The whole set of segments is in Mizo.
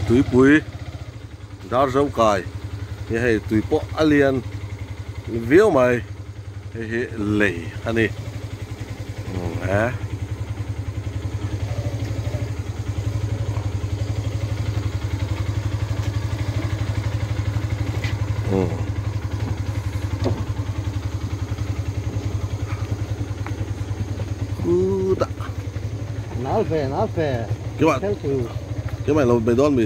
Tuipui dar zo kai hi hei tui pawh a lian viau mai hei hi lei a ni e. Cái này là bề đón mì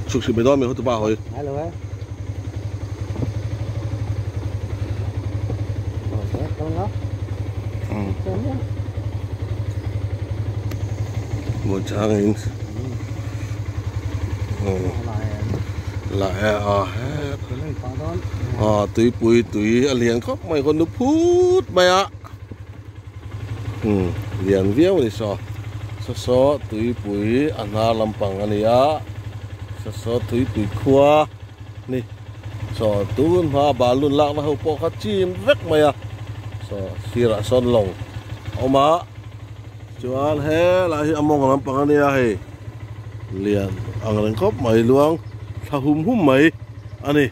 chụp bề đón mì hút ba hồi một trang in lại à tùy bụi tùy liền khóc mày còn nó phút mày ạ. Liền viêu đi so so so tùy bụi ăn ha làm bằng anh ya so so tùy bụi khoa nè so tuôn ha bà luôn lạc nó hậu po khát chim vét mày à so sira son lồng ông má chuan he lại among làm bằng anh ya he liền ăn lên khóc mày luôn thà hum hum mày anh đi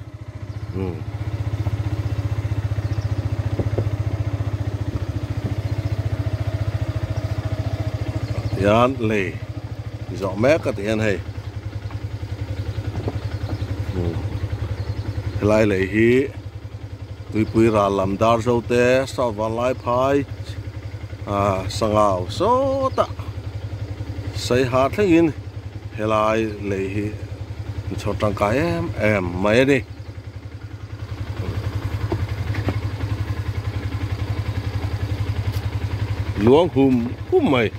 yan lei zawh mek a tih hian hei helai lei hi tuipui ral lam dar zo te south vanlai phai ah sangau sawtah sei ha thlengin helai lei hi chhawr tangkai em em mai a ni. Luang hum hum mai.